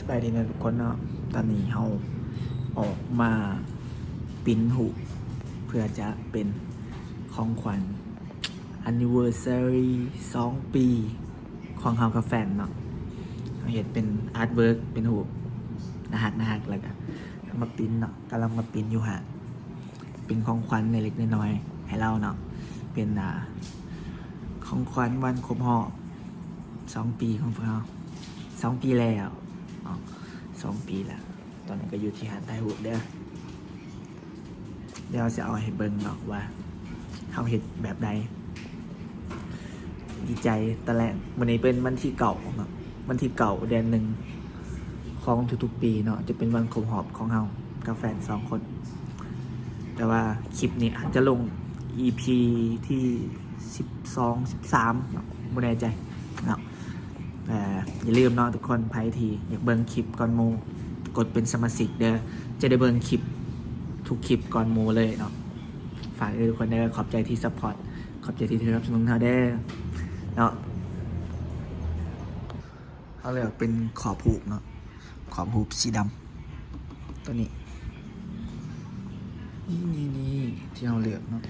ສະບາຍດີເນາະທຸກຄົນເນາະ, ຕອນນີ້ເຮົາອອກມາປິ່ນຮູບ ເພື່ອຈະເປັນຂອງຂວັນ anniversary ສອງປີຂອງເຮົາກັບແຟນເນາະ. ເຮົາເຮັດເປັນ artwork ເປັນຮູບໜ້າຮັກໆ ແລ້ວກະເອົາມາປິ່ນເນາະ, ກຳລັງມາປິ່ນຢູ່ຮ້ານ ເປັນຂອງຂວັນເລັກໆນ້ອຍໆໃຫ້ລາວເນາະ, ເປັນ ອ່າ ຂອງຂວັນວັນຄົບຮອບສອງປີຂອງພວກເຮົາ, ສອງປີແລ້ວເນາະ, ສອງປີແລ້ວ. ຕອນນີ້ກໍຢູ່ທີ່ຮ້ານຖ່າຍຮູບເດີ, ດຽວເຮົາຊິເອົາໃຫ້ເບິ່ງເນາະວ່າເຮົາເຮັດແບບໃດ. ດີໃຈຕອນແລກ, ມື້ນີ້ເປັນວັນທີເກົ້າເນາະ, ວັນທີເກົ້າເດືອນໜຶ່ງຂອງທຸກໆປີເນາະ, ຈະເປັນວັນຄົບຮອບຂອງເຮົາກັບແຟນສອງຄົນ. ແຕ່ວ່າຄລິບນີ້ອາດຈະລົງອີພີທີສິບສອງ ສິບສາມເນາະ, ບໍ່ແນ່ໃຈເນາະ. ແຕ່ຢ່າລືມເນາະທຸກຄົນ, ໃຜທີ່ຢາກເບິ່ງຄລິບກ່ອນໝູ່ ກົດເປັນສະມາຊິກເດີ, ຈະໄດ້ເບິ່ງຄລິບທຸກຄລິບກ່ອນໝູ່ເລີຍເນາະ. ຝາກເດີທຸກຄົນເດີ, ຂອບໃຈທີ່ຊັບພອດ, ຂອບໃຈທີ່ສະໜັບສະໜູນເຮົາເດີເນາະ. ເຮົາເລືອກເປັນຂອບຮູບເນາະ, ຂອບຮູບສີດຳ ຕົວນີ້ ນີ້ໆ ທີ່ເຮົາເລືອກເນາະ.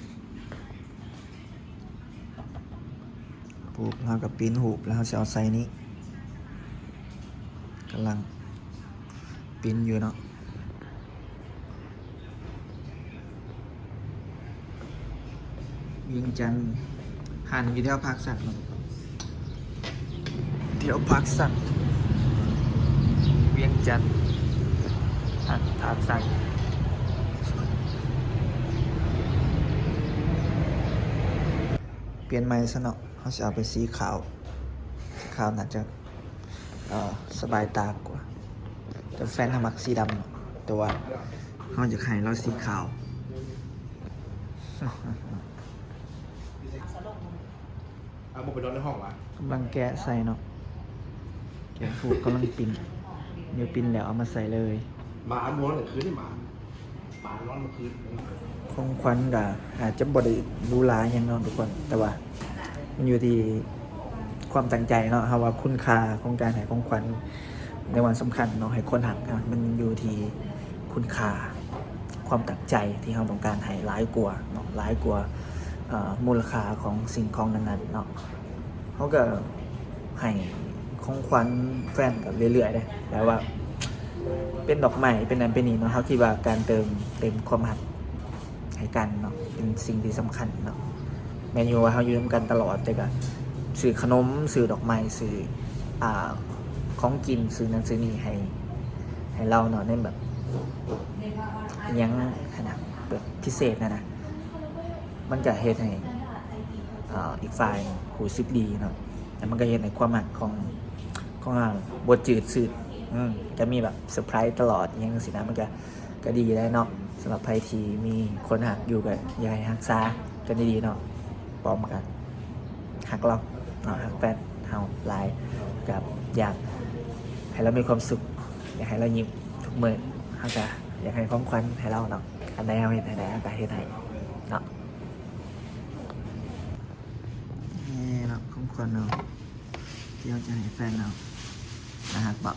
ປຸບ ເຮົາກໍປິ່ນຮູບ ແລ້ວເຮົາຊິເອົາໃສ່ນີ້, ກຳລັງປິ່ນຢູ່ເນາະ. ວຽງຈັນ, ຮ້ານຢູ່ແຖວພາກຊັນເນາະ, ແຖວພາກຊັນ ວຽງຈັນ, ຮ້ານພາກຊັນ. ປ່ຽນໃໝ່ຊະເນາະ, ເຮົາຊິເອົາເປັນສີຂາວ, ຂາວໜ້າຈະ ເອີ ສະບາຍຕາກວ່າ. ແຕ່ແຟນເຮົາມັກສີດຳເນາະ, ແຕ່ວ່າເຮົາຢາກໃຫ້ລາວສີຂາວ. ເອົາໝົດໄປນອນໃນຫ້ອງວະ? ກຳລັງແກະໃສ່ເນາະ, ແກະຮູບກຳລັງປິ່ນ, ດຽວປິ່ນແລ້ວເອົາມາໃສ່ເລີຍ. ໝານອນກາງຄືນນີ້ ໝາ ຂອງຂວັນກະອາດຈະບໍ່ໄດ້ຫຼູຫຼາຫຍັງເນາະທຸກຄົນ, ແຕ່ວ່າມັນຢູ່ທີ່ຄວາມຕັ້ງໃຈເນາະ. ເຮົາວ່າຄຸນຄ່າຂອງການໃຫ້ຂອງຂວັນໃນວັນສຳຄັນເນາະ ໃຫ້ຄົນຮັກ, ມັນຢູ່ທີ່ຄຸນຄ່າ ຄວາມຕັ້ງໃຈທີ່ເຮົາຕ້ອງການໃຫ້ຫຼາຍກວ່າເນາະ, ຫຼາຍກວ່າ ເອີ ມູນລະຄ່າຂອງສິ່ງຂອງນັ້ນໆເນາະ. ເຮົາກໍໃຫ້ຂອງຂວັນແຟນກັນເລື້ອຍໆເດ້, ແບບວ່າເປັນດອກໄມ້ ເປັນນັ້ນເປັນນີ້ເນາະ. ເຮົາຄິດວ່າການເຕີມເຕັມຄວາມຮັກໃຫ້ກັນເນາະ ເປັນສິ່ງທີ່ສຳຄັນເນາະ. ແມ່ນຢູ່ວ່າເຮົາຢູ່ນຳກັນຕະຫຼອດ, ແຕ່ກໍຊື້ຂະໜົມ, ຊື້ດອກໄມ້, ຊື້ ອ່າ ຂອງກິນ, ຊື້ນັ້ນຊື້ນີ້ໃຫ້ ໃຫ້ລາວເນາະ, ໃນແບບ ອີ່ຫຍັງຫັ້ນນະ, ແບບພິເສດຫັ້ນນະ. ມັນກະເຮັດໃຫ້ ເອີ ອີກຝ່າຍຮູ້ສຶກດີເນາະ, ແລ້ວມັນກະເຮັດໃຫ້ຄວາມຮັກຂອງ ຂອງເຮົາບໍ່ຈືດຊືດ. ອືມ ກະມີແບບເຊີໄພຣສ໌ຕະຫຼອດ ອີ່ຫຍັງຈັ່ງຊີ້ນະ, ມັນກະ ກະດີແລ້ວເນາະ. ສຳລັບໃຜທີ່ມີຄົນຮັກຢູ່ ກະຢາກໃຫ້ຮັກສາກັນດີໆເນາະ, ປ້ອມກັນ, ຮັກລາວເນາະ, ຮັກແຟນເຮົາຫຼາຍ, ກະຢາກໃຫ້ລາວມີຄວາມສຸກ, ຢາກໃຫ້ລາວຍິ້ມທຸກມື້. ເຮົາກະຢາກໃຫ້ຂອງຂວັນໃຫ້ລາວເນາະ, ອັນໃດເຮົາເຮັດໃຫ້ໄດ້ ເຮົາກະເຮັດໃຫ້ເນາະ. ນີ້ເນາະ ຂອງຂວັນເຮົາ ທີ່ເຮົາຈະໃຫ້ແຟນເຮົາ. ໜ້າຮັກບໍ່?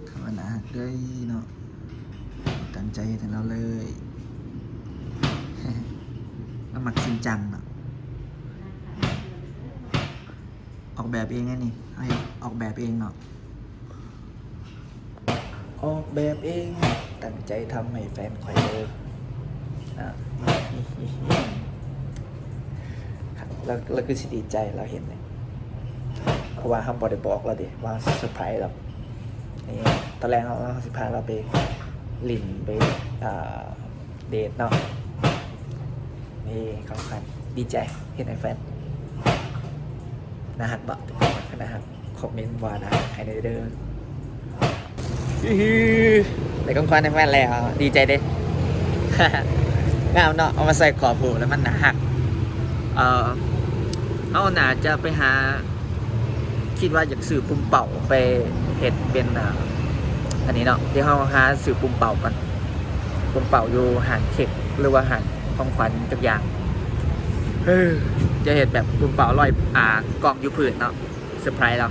ຄຳວ່າໜ້າຮັກເລີຍເນາະ, ຕັ້ງໃຈເຮັດໃຫ້ລາວເລີຍ. ລາວມັກຈິງຈັງເນາະ. ອອກແບບເອງເດ້ນີ້, ເຮົາເຮັດອອກແບບເອງເນາະ. ອອກແບບເອງ, ຕັ້ງໃຈທຳໃຫ້ແຟນຂ້ອຍເດີ. ອ່າ ລາວ ລາວຄືຊິດີໃຈ ລາວເຫັນເດ, ເພາະວ່າເຮົາບໍ່ໄດ້ບອກລາວເດວ່າເຊີໄພຣສ໌ລາວ. ນີ້ ຕອນແລກເຮົາ ເຮົາຊິພາລາວໄປຫຼິ້ນ ໄປ ອ່າ ເດດເນາະ. ນີ້ຂອງຂວັນ, ດີໃຈ ເຮັດໃຫ້ແຟນ. ໜ້າຮັກບໍ່? ຄັນໜ້າຮັກ ຄອມເມັນວ່າໜ້າຮັກໃຫ້ແດ່ເດີ. ອີ່ ໄດ້ຂອງຂວັນໃຫ້ແຟນແລ້ວ ດີໃຈເດ້. ງາມເນາະ, ເອົາມາໃສ່ຂອບຫູແລ້ວມັນໜ້າຮັກ. ເອີ ເຮົາໜ້າຈະໄປຫາ ຄິດວ່າຢາກຊື້ປຸມເປົ້າໄປເຮັດເປັນ ອ່າ ອັນນີ້ເນາະ, ດຽວເຮົາຫາຊື້ປຸມເປົ້າກ່ອນ, ປຸມເປົ້າຢູ່ຮ້ານເຄັກ ຫຼືວ່າຮ້ານຂອງຂວັນຈັກຢ່າງ. ຈະເຮັດແບບປຸມເປົ້າລອຍ ອ່າ ກອງຢູ່ພື້ນເນາະ, ເຊີໄພຣສ໌ລາວ.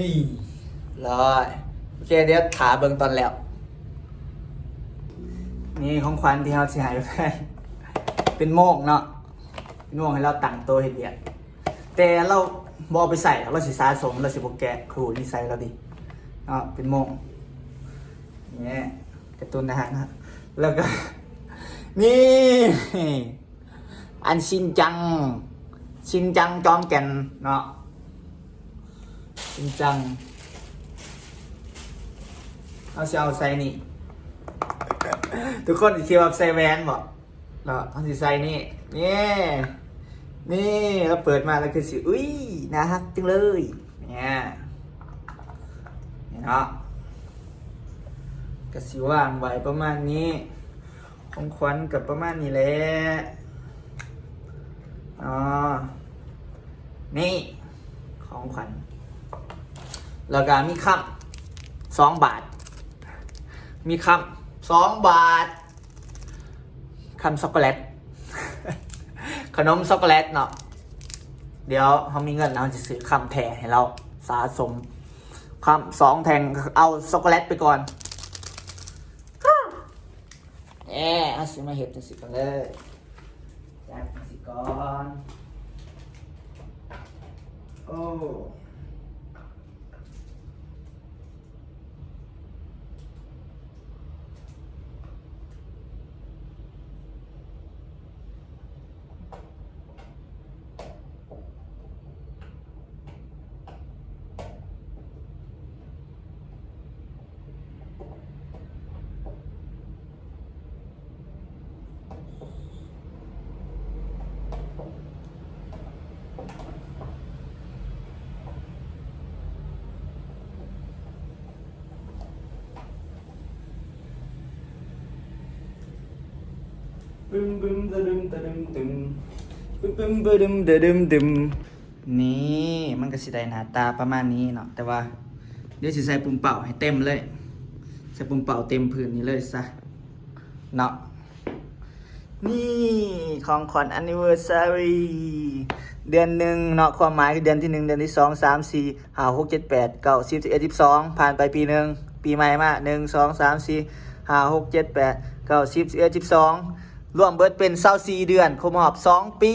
ນີ້ ຮ້ອຍ. ໂອເຄ ດຽວຖ້າເບິ່ງຕອນແລ້ວ. ນີ້ຂອງຂວັນທີ່ເຮົາຊິໃຫ້ແຟນ ເປັນໂມງເນາະ ເປັນໂມງໃຫ້ລາວຕັ້ງໂຕເຮັດວຽກ ແຕ່ລາວບໍ່ເອົາໄປໃຊ້ດອກ ລາວຊິສະສົມ ລາວຊິບໍ່ແກະ ຮູ້ນິໄສລາວດີເນາະ. ເປັນໂມງ ນີ້ ກາຕູນນາຮັກນະ. ແລ້ວກໍ ນີ້ ອັນຊິນຈັງ ຊິນຈັງຈອມແກ່ນເນາະ ຊິນຈັງ. ເຮົາຊິເອົາໃສ່ນີ້ ທຸກຄົນຊິຄິດວ່າໃສ່ແຫວນບໍ່ເນາະ ເຮົາຊິໃສ່ນີ້ ນີ້ ນີ້ ລາວເປີດມາລາວຄືຊິ ອຸ້ຍ ໜ້າຮັກຈັງເລີຍ ນີ້ ນີ້ເນາະ. ກະຊິວາງໄວ້ປະມານນີ້ ຂອງຂວັນກໍປະມານນີ້ແຫຼະເນາະ. ນີ້ຂອງຂວັນ ແລ້ວກໍມີຄຳສອງບາດ ມີຄຳສອງບາດ ຄຳຊັອກໂກແລັດ ຂະໜົມຊັອກໂກແລັດເນາະ. ດຽວເຮົາມີເງິນ ເຮົາຊິຊື້ຄຳແທ້ໃຫ້ລາວສະສົມ ຄຳສອງແທ່ງ ເອົາຊັອກໂກແລັດໄປກ່ອນ. ແອ ເຮົາຊິມາເຮັດຈັ່ງຊີ້ກ່ອນເລີຍ ຈັດຈັ່ງຊີ້ກ່ອນ ໂອ້. ບຶມບຶມຕະດຶມຕະດຶມຕຶມ ບຶມບຶມຕະດຶມຕະດຶມຕຶມ. ນີ້ ມັນກໍຊິໄດ້ໜ້າຕາປະມານນີ້ເນາະ ແຕ່ວ່າດຽວຊິໃສ່ປຸ້ມເປົ້າໃຫ້ເຕັມເລີຍ ໃສ່ປຸ້ມເປົ້າເຕັມພື້ນນີ້ເລີຍຊະເນາະ. ນີ້ຂອງຂວັນ anniversary ເດືອນໜຶ່ງເນາະ ຄວາມໝາຍຄືເດືອນທີໜຶ່ງ ເດືອນທີສອງ ສາມ ສີ່ ຫ້າ ຫົກ ເຈັດ ແປດ ເກົ້າ ສິບ ສິບເອັດ ສິບສອງ ຜ່ານໄປປີໜຶ່ງ ປີໃໝ່ມາ ໜຶ່ງ ສອງ ສາມ ສີ່ ຫ້າ ຫົກ ເຈັດ ແປດ ເກົ້າ ສິບ ສິບເອັດ ສິບສອງ ລວມເບິດເປັນຊາວສີ່ເດືອນ ຄົບຮອບສອງປີ.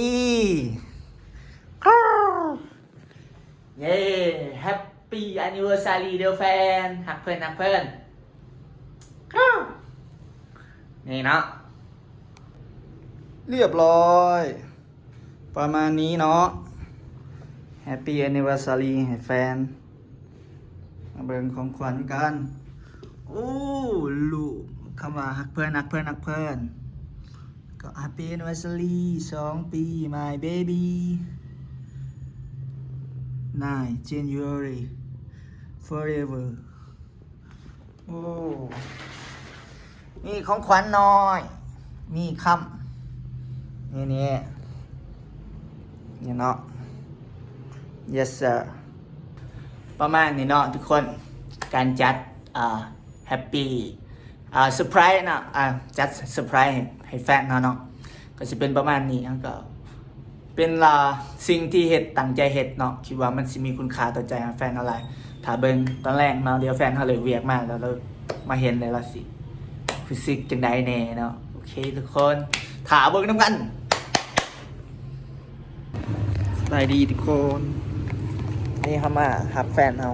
ເຢ້ Happy anniversary ເດີແຟນ ຮັກເພິ່ນ ຮັກເພິ່ນ ນີ້ເນາະ ລຽບຮ້ອຍ ປະມານນີ້ເນາະ Happy anniversary ໃຫ້ແຟນ. ມາເບິ່ງຂອງຂວັນກັນ. ໂອ້ ລູກ ຄຳວ່າຮັກເພິ່ນ ຮັກເພິ່ນ ຮັກເພິ່ນ ກໍ Happy anniversary ສອງປີ my baby ນາຍ January forever. ໂອ້ ມີຂອງຂວັນນ້ອຍ ມີຄຳ ນີ້ ນີ້ ນີ້ເນາະ yes sir ປະມານນີ້ເນາະທຸກຄົນ ການຈັດ ອ່າ happy ອ່າ surprise ເນາະ ອ່າ ຈັດ surprise ໃຫ້ ໃຫ້ແຟນເຮົາເນາະ ກໍຊິເປັນປະມານນີ້ ເຮົາກໍ ເປັນ ອ່າ ສິ່ງທີ່ເຮັດ ຕັ້ງໃຈເຮັດເນາະ ຄິດວ່າມັນຊິມີຄຸນຄ່າຕໍ່ໃຈຂອງແຟນເຮົາຫຼາຍ. ຖ້າເບິ່ງຕອນແລງເນາະ ດຽວແຟນເຮົາເລີກວຽກມາແລ້ວ ລາວມາເຫັນແລ້ວ ລາວຊິຮູ້ສຶກຈັ່ງໃດແດ່ເນາະ. ໂອເຄທຸກຄົນ ຖ້າເບິ່ງນຳກັນ. ສະບາຍດີທຸກຄົນ ນີ້ເຮົາມາຮັບແຟນເຮົາ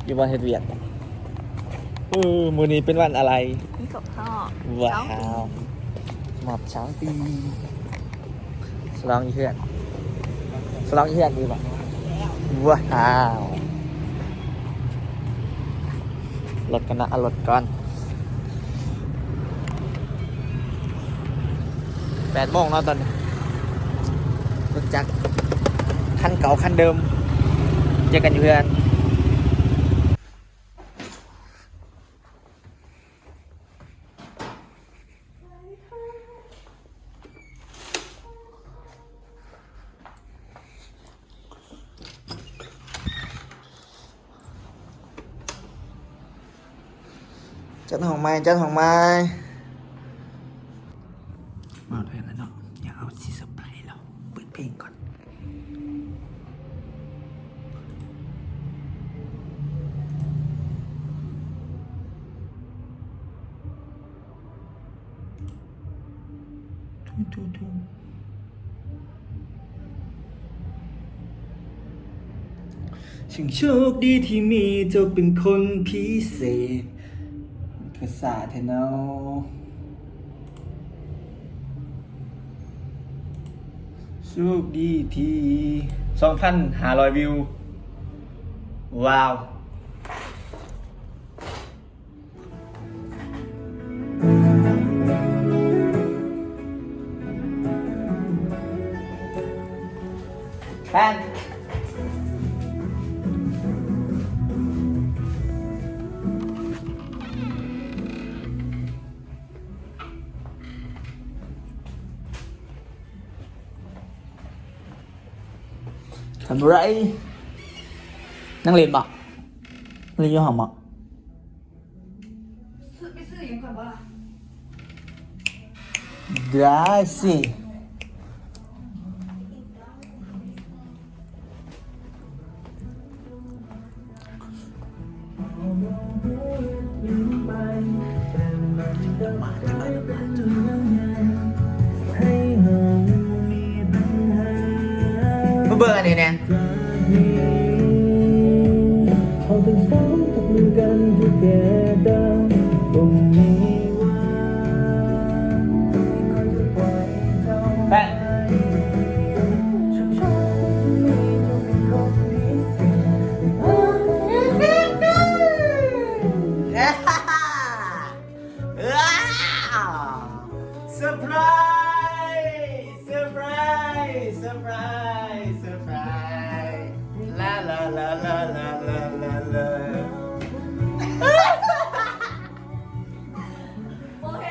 ຢູ່ບ່ອນເຮັດວຽກ. ເອີ ມື້ນີ້ເປັນວັນອາໄລ ມີຄົບຮອບ ວ້າວ ສອງປີ ມອບສອງປີ ສະຫຼອງຢູ່ເຮືອນ ສະຫຼອງຢູ່ເຮືອນດີບໍ່? ວ້າວ ລົດກັນນະ ເອົາລົດກ່ອນ. ແປດໂມງເນາະຕອນນີ້ ລົດຈັກຄັນເກົ່າຄັນເດີມ ເຈີກັນຢູ່ເຮືອນ. ຈັດຫ້ອງໃໝ່ ຈັດຫ້ອງໃໝ່. ມາແລ້ວເນາະ ຢາກເອົາຊິເຊີໄພລາວ ເປີດເພງກ່ອນ. ຊ່າງໂຊກດີທີ່ມີເຈົ້າເປັນຄົນພິເສດ. ກະສາແທ້ເນາະ. ໂຊກດີທີ່ ສອງພັນຫ້າຮ້ອຍວິວ. ວ້າວ. ແປ້ງ ທຳໄມ? ນັ່ງຫຼິ້ນບໍ? ຫຼືຢູ່ຫ້ອງບໍ? ຊື້ ໄປຊື້ຫຍັງກ່ອນບໍ່ລະ? ໄດ້ຊິ. ມາເບິ່ງອັນນີ້ແດ່. ແປ້ງ ເຊີໄພຣ ເຊີໄພຣ ເຊີໄພຣ ເຊີໄພຣ ລາ ລາ ລາ. ໂອເຄ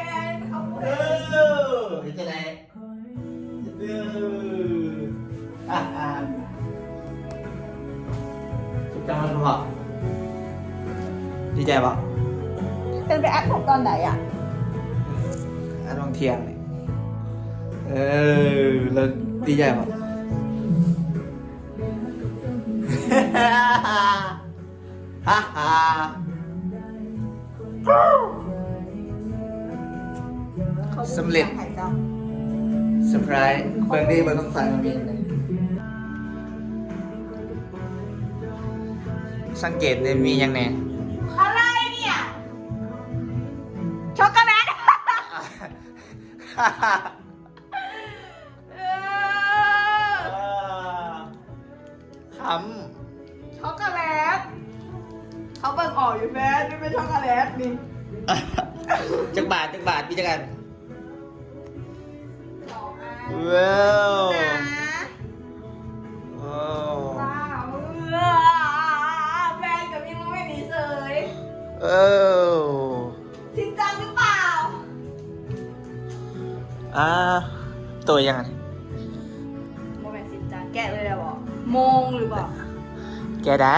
ເຂົາ ເອີ ເຮັດຈັ່ງໃດ? ດີໃຈບໍ່? ເພິ່ນໄປອັດຜົມຕອນໃດອະ? ອັດຫວ່າງທ່ຽງນີ້. ເອີ ແລ້ວດີໃຈບໍ່? ສຳເລັດ. ເຊີໄພຣ ເບິ່ງດີ ເບິ່ງທາງຊ້າຍມັນມີຫຍັງແດ່. ສັງເກດເດ້ ມີຫຍັງແດ່? ອະໄລເນຍ? ຊັອກໂກແລັດ. ເອີ ຄຳ ຊັອກໂກແລັດ. ເຂົາເບິ່ງອອກຢູ່ແຟນ ມັນເປັນຊັອກໂກແລັດນີ້. ຈັກບາດ ຈັກບາດ ມີຈັກອັນ? ສອງອັນ. ວ້າວ ນະ ວ້າວ ວ້າວ ແຟນກໍມີໂມເມັນນີ້ເສີຍ. ເອີ ຊິນຈັງຫຼືເປົ່າ? ອ່າ ໂຕຫຍັງອັນນີ້? ບໍ່ແມ່ນຊິນຈັງ ແກະເລີຍໄດ້ບໍ່? ໂມງຫຼືບໍ່? ແກະໄດ້.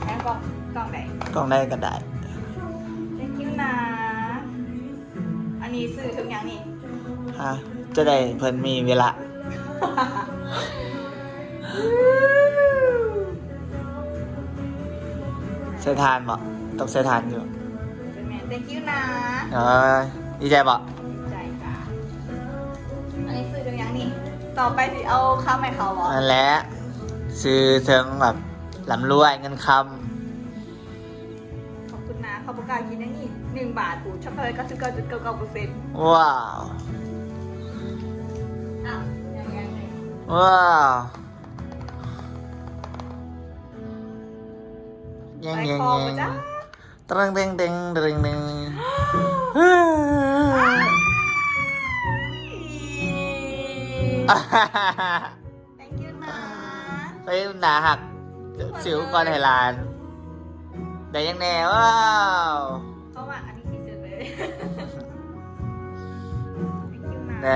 ແລ້ວກໍ ກ່ອງໃດ? ກ່ອງໃດກໍໄດ້. Thank you ນະ. ອັນນີ້ຊື້ເຖິງຫຍັງນີ້? ຮະ ຈະໄດ້ເພິ່ນມີເວລາ ໃສ່ຖ່ານບໍ່? ຕ້ອງໃສ່ຖ່ານຢູ່. ແມ່ນ Thank you ນະ. ເອີຍ ດີໃຈບໍ່? ດີໃຈຈ້າ. ອັນນີ້ຊື້ເຖິງຫຍັງນີ້? ຕໍ່ໄປຊິເອົາຄຳໃຫ້ເຂົາບໍ່? ນັ້ນແຫຼະ ຊື້ເຖິງແບບລ່ຳລວຍເງິນຄຳ. ຂອບຄຸນນະ. ເຂົາປະກາດກິນຫຍັງນີ້ ໜຶ່ງບາດ ໂອ້ ຊັອກໂກແລັດ ເກົ້າສິບເກົ້າຈຸດເກົ້າເກົ້າເປີເຊັນ. ວ້າວ ອ້າວ ຍັງ ຍັງ ຍັງ ວ້າວ ແຍ່ງ ແຍ່ງ ແຍ່ງ ຕະເຕັງ ເຕັງ ເຕັງ ເຕັງ ເຕັງ. ແຕ່ງກິນມາ ໄປໜ້າຮັກ ຊື້ຂອງຂວັນໃຫ້ຫຼານ. ໄດ້ຫຍັງແດ່? ວ້າວ ເຂົາວ່າອັນນີ້ທີ່ສຸດເລີຍ. ແຕ່ງກິນມາ ໄດ້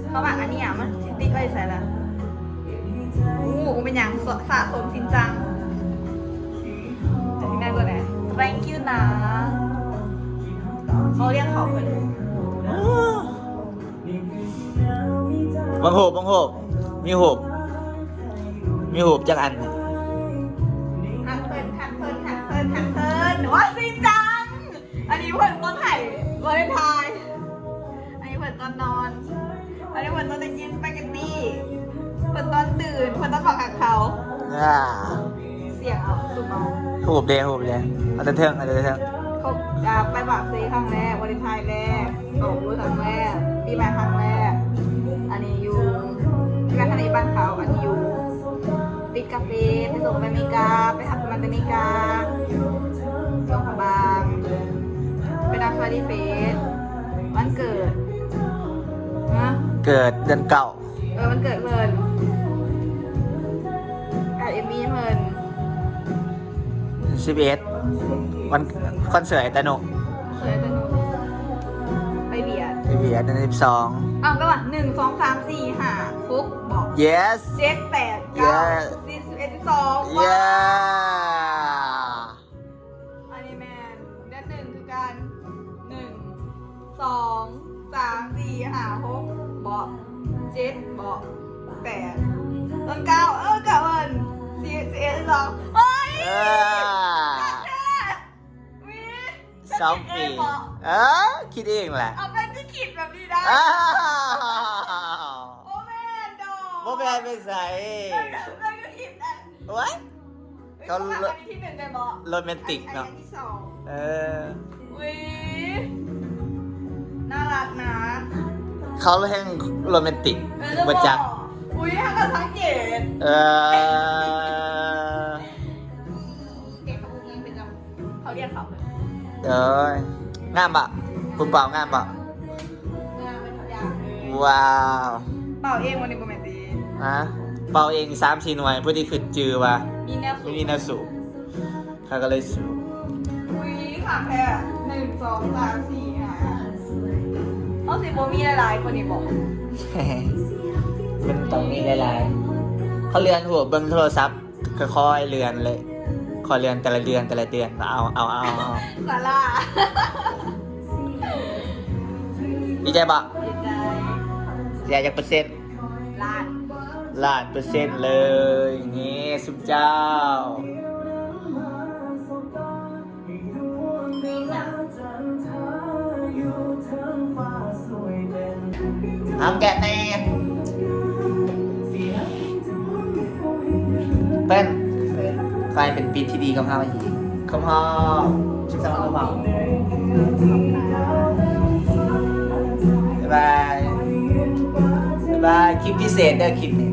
ເຂົາວ່າອັນນີ້ອະ ມັນຊິຕິດໄວ້ໃສລະ? ໂອ້ ເປັນຫຍັງ ສະ ສະສົມຊິນຈັງ. ແຕ່ງກິນມາ Thank you ນະ. ເຂົາລຽກເຂົາເພິ່ນ. ເບິ່ງຮູບ ເບິ່ງຮູບ ມີຮູບ ມີຮູບຈັກອັນ? ທັກເພິ່ນ ທັກເພິ່ນ ທັກເພິ່ນ ທັກເພິ່ນ ໂອ້ຍ ຈິງຈັງ. ອັນນີ້ເພິ່ນຕອນໃຫ້ວາເລນທາຍ ອັນນີ້ເພິ່ນຕອນນອນ ອັນນີ້ເພິ່ນຕອນໄດ້ກິນສະປາເກັດຕີ ເພິ່ນຕອນຕື່ນ ເພິ່ນຕອນເວົ້າຫາເຂົາ ອ່າ ສຽງເອົາ ສຸມເອົາ. ຮູບເດ້ ຮູບເດ້ ເອົາແຕ່ເທິງ ເອົາແຕ່ເທິງ. ຄົບ ອ່າ ໄປບາກເຊຄັ້ງແລກ ວາເລນທາຍແລກ ອອກລົດຄັ້ງແລກ ປີໃໝ່ຄັ້ງແລກ. ອັນນີ້ຢູ່ ປີໃໝ່ຄັ້ງນີ້ບ້ານເຂົາ ອັນນີ້ຢູ່ຕິດກາເຟ ໄປສົ່ງໄປອາເມລິກາ ໄປຮັບມັນແຕ່ອາເມລິກາ ຊ່ວງຂອງບາງ ໄປນັບສະຫວັດດີເຟສ ວັນເກີດ ຮະ ເກີດເດືອນເກົ້າ. ເອີ ວັນເກີດເພິ່ນ ກັບເອມມີ່ເພິ່ນ ສິບເອັດ ວັນ ຄອນເສີດໄອ້ຕາໂນ ຄອນເສີດໄອ້ຕາໂນ ໄປຫວຽດ ໄປຫວຽດເດືອນສິບສອງ. ອ້າວ ແປວ່າ ໜຶ່ງ ສອງ ສາມ ສີ່ ຫ້າ ຫົກ ບໍ ເຢສ ເຈັດ ແປດ ເກົ້າ ເຢສ ສິບ ສິບເອັດ ສິບສອງ ເຢສ ວ້າວ. ອັນນີ້ແມ່ນເດືອນໜຶ່ງຄືກັນ ໜຶ່ງ ສອງ ສາມ ສີ່ ຫ້າ ຫົກ ບໍ ເຈັດ ບໍ ແປດ ເອີ ເກົ້າ ເອີ ເກົ້າ ເອີ ສິບ ສິບເອັດ ສິບສອງ ໂອ້ຍ ເອີ ຄັກແທ້ ມີ ສອງປີ ເອີ ຄິດເອງແຫຼະ ເອົາໄປຄືຄິດແບບນີ້ໄດ້ ອ້າວ ບໍ່ແມ່ນດອກ ບໍ່ແມ່ນໄປໃສ ເອີ ເອີ ຄືຄິດໄດ້ ໂອ້ຍ ເຂົາ ເຂົາມາອັນທີໜຶ່ງໄດ້ບໍ່ ໂຣແມນຕິກເນາະ ອັນທີສອງ ເອີ ອຸ້ຍ ໜ້າລັກນະ ເຂົາແຮ່ງໂຣແມນຕິກ ເອີ ບໍ່ຈັກ ອຸ້ຍ ເຮົາກໍສັງເກດ ເອີ ເຂົາເອີ້ນເຂົາ ເອີຍ ງາມບໍ່? ຜູ້ເປົ່າງາມບໍ່? ງາມເປັນທຸກຢ່າງເລີຍ ວ້າວ ເປົ່າເອງບໍ່ນີ້ ບໍ່ແມ່ນຕິ ຮະ ເປົ່າເອງສາມສີ່ໜ່ວຍ ຜູ້ທີ່ຂຶ້ນຈື່ວ່າມີແນວສູບ ມີແນວສູບ ເຂົາກໍເລີຍສູບ ອຸ້ຍ ຄັກແທ້ ໜຶ່ງ ສອງ ສາມ ສີ່ ຫ້າ ເຮົາຊິບໍ່ມີຫຼາຍໆກວ່ານີ້ບໍ? ມັນຕ້ອງມີຫຼາຍໆ ເຂົາເລື່ອນຫົວເບິ່ງໂທລະສັບ ຄ່ອຍໆເລື່ອນເລີຍ ຄ່ອຍເລື່ອນແຕ່ລະເດືອນ ແຕ່ລະເດືອນ ເອົາ ເອົາ ເອົາ ເອົາ ສາລາ ດີໃຈບໍ່? ດີໃຈ ເສຍຈັກເປີເຊັນ? ລ້ານ ລ້ານເປີເຊັນເລີຍ ນີ້ ຊຸມເຈົ້າ. ຫອມແກ້ມແດ່ ເພິ່ນ ກາຍເປັນປິດທີ່ດີຂອງເຮົາອີກ ຄອບຮອບສິບສອງ ຄອບຮອບ ບາຍບາຍ ບາຍບາຍ ຄລິບພິເສດເດີ ຄລິບນີ້